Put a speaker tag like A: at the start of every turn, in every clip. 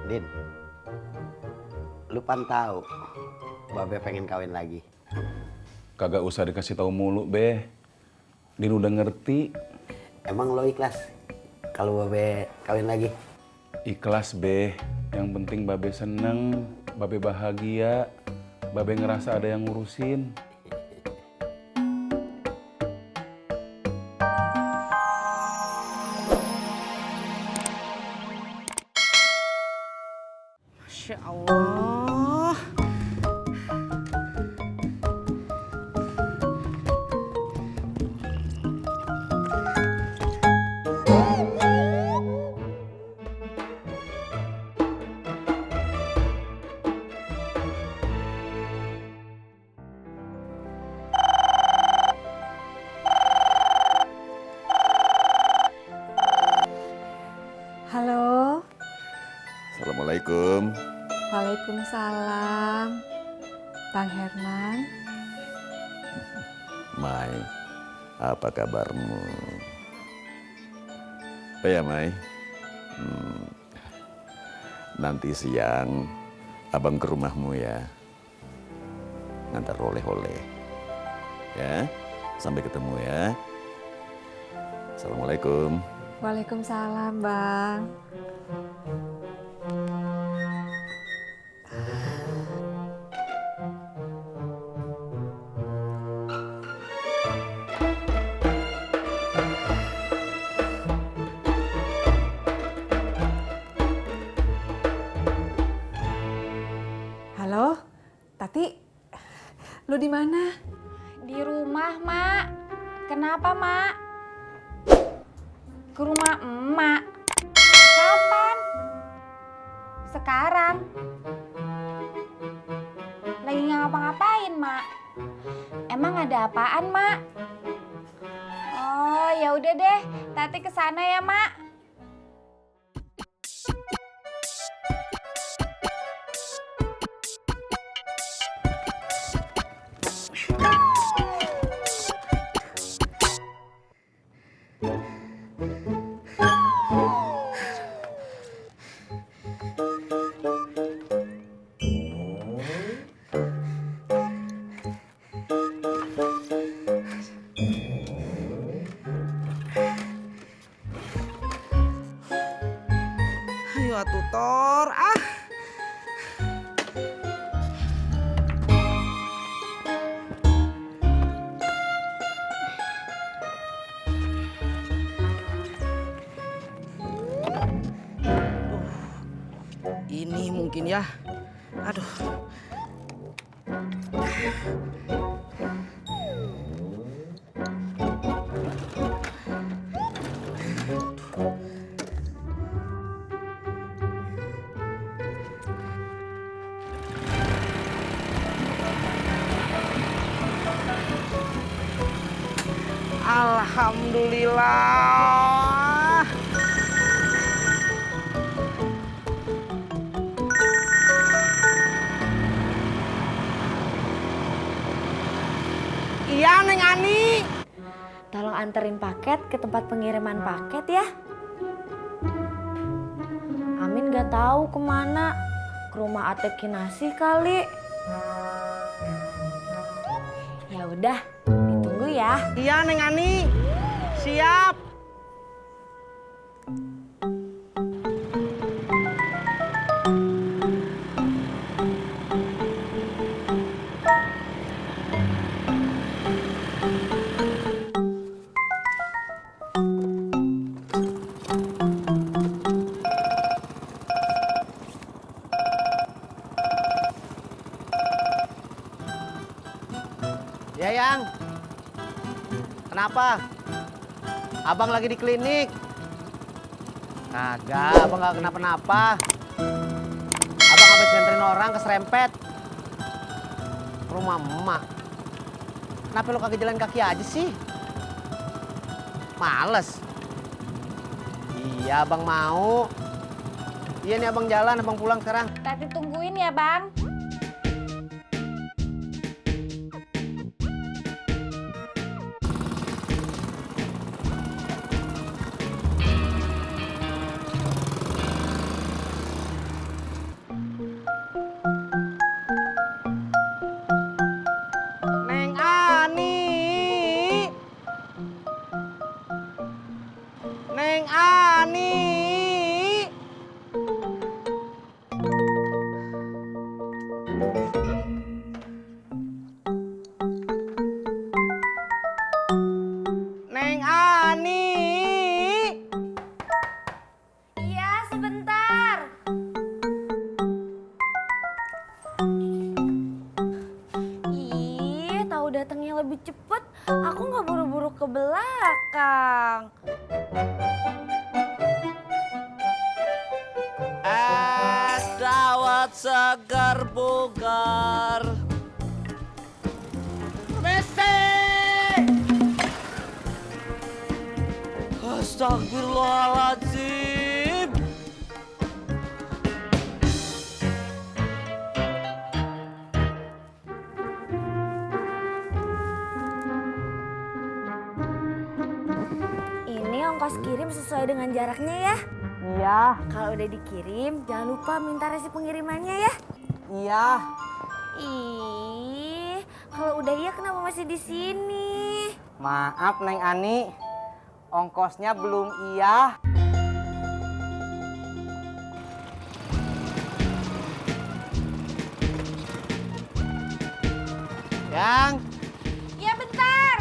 A: Din, lu pan tahu Babe pengen kawin lagi.
B: Kagak usah dikasih tahu mulu, Be. Din udah ngerti.
A: Emang lo ikhlas kalau Babe kawin lagi?
B: Ikhlas, Be. Yang penting Babe seneng, Babe bahagia, Babe ngerasa ada yang ngurusin.
C: Masya Allah.
D: Halo,
E: Assalamualaikum.
D: Waalaikumsalam. Bang Herman,
E: Mai, apa kabarmu? Oh ya, Mai. Nanti siang abang ke rumahmu ya. Ngantar oleh-oleh. Ya, sampai ketemu ya. Assalamualaikum.
D: Waalaikumsalam Bang. Halo, Tati, lu di mana?
F: Di rumah, Mak. Kenapa, Mak? Ke rumah emak. Kapan? Sekarang. Lagi nggak ngapa-ngapain, Mak. Emang ada apaan, Mak? Oh, ya udah deh. Tati kesana ya, Mak.
C: Ayo atuh Tor, ah. Ini mungkin ya. Aduh. Alhamdulillah. Iya, Neng Ani.
F: Tolong anterin paket ke tempat pengiriman paket ya. Amin gak tahu kemana. Ke rumah Ate Kinasi kali. Ya udah, ditunggu ya.
C: Iya, Neng Ani. Siap.
A: Ya, Yang. Kenapa? Abang lagi di klinik. Kagak, abang gak kenapa-napa. Abang habis nganterin orang keserempet. Ke rumah emak. Kenapa lu kagak jalan kaki aja sih? Males. Iya, abang mau. Iya nih abang jalan, abang pulang sekarang.
F: Tati tungguin ya, Bang. tahu datangnya lebih cepet, aku nggak buru-buru ke belakang.
A: Es dawet segar bugar. Messi! Astagfirullahaladzim.
F: Ini ongkos kirim sesuai dengan jaraknya ya.
C: Iya,
F: Kalau udah dikirim, jangan lupa minta resip pengirimannya ya.
C: iya.
F: Ih, kalau udah iya kenapa masih di sini?
C: Maaf Neng Ani, ongkosnya belum iya.
A: Yang
F: Ya bentar.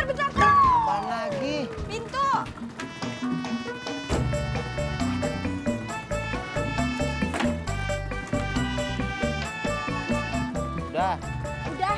F: Bentar.
A: apaan lagi?
F: Pintu.
A: Udah.
F: Udah.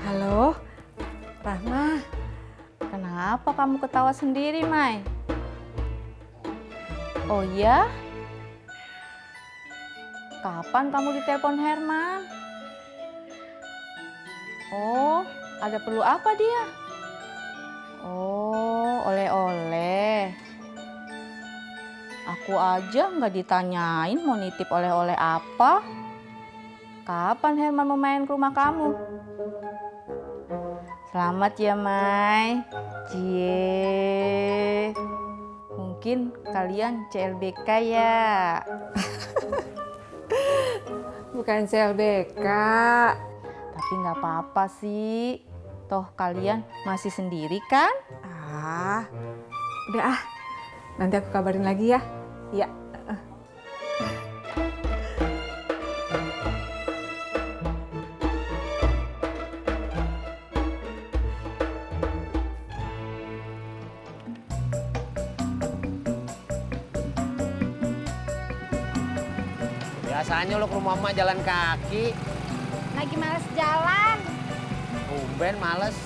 D: Halo, Rahma.
G: Kenapa kamu ketawa sendiri, Mai? Oh iya? Kapan kamu ditelepon Herman? Oh, ada perlu apa dia? Oh, oleh-oleh. Aku aja nggak ditanyain mau nitip oleh-oleh apa. Kapan Herman mau main ke rumah kamu? Selamat ya, Mai. Cie. Mungkin kalian CLBK ya.
D: Bukan CLBK.
G: Tapi nggak apa-apa sih. Toh kalian masih sendiri kan?
D: Ah, udah ah. Nanti aku kabarin lagi ya. Iya.
A: Biasanya lo ke rumah emak jalan kaki.
F: Lagi males jalan.
A: Tumben males.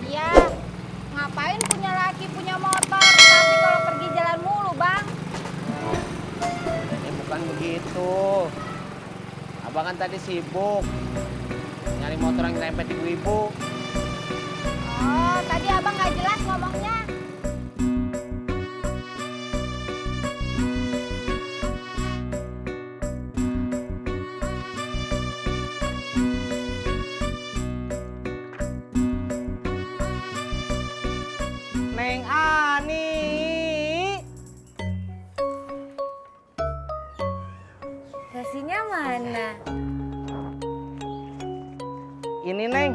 F: Iya. Ngapain punya laki punya motor? Tapi kalau pergi jalan mulu, Bang.
A: Ini bukan begitu. Abang kan tadi sibuk nyari motor yang rempet ibu-ibu.
F: Oh, tadi Abang nggak jelas ngomongnya.
C: Neng Ani.
F: Dasinya mana?
C: Ini Neng.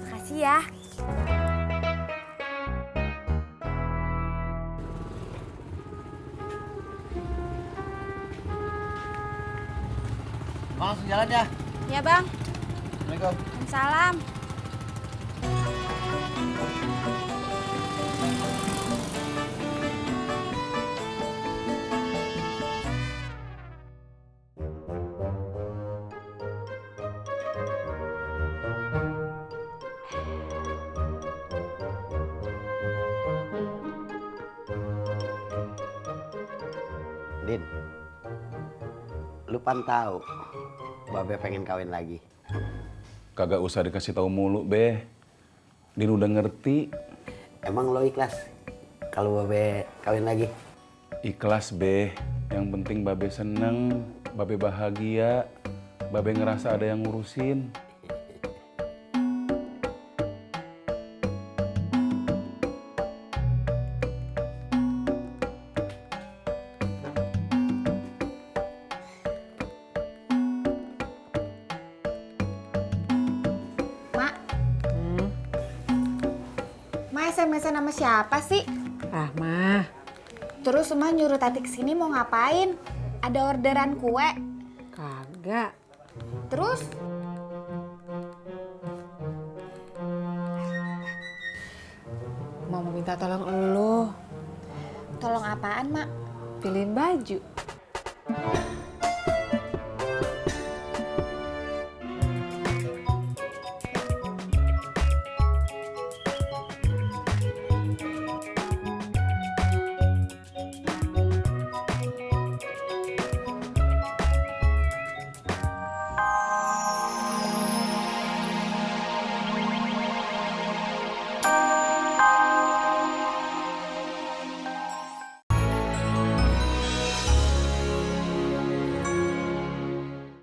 F: Makasih ya.
A: Bang langsung jalan ya.
F: Ya, Bang.
A: Assalamualaikum.
F: Salam.
H: Din, lu pan tahu Babe pengen kawin lagi.
B: Kagak usah dikasih tahu mulu, Be. Din udah ngerti.
H: Emang lo ikhlas kalau Babe kawin lagi?
B: Ikhlas, Be. Yang penting Babe seneng, Babe bahagia, Babe ngerasa ada yang ngurusin.
F: Emak SMS sama siapa sih?
D: Rahma,
F: Terus Emak nyuruh Tati kesini mau ngapain? Ada orderan kue.
D: kagak.
F: Terus?
D: Mau minta tolong elu,
F: Tolong apaan, Mak?
D: pilihin baju.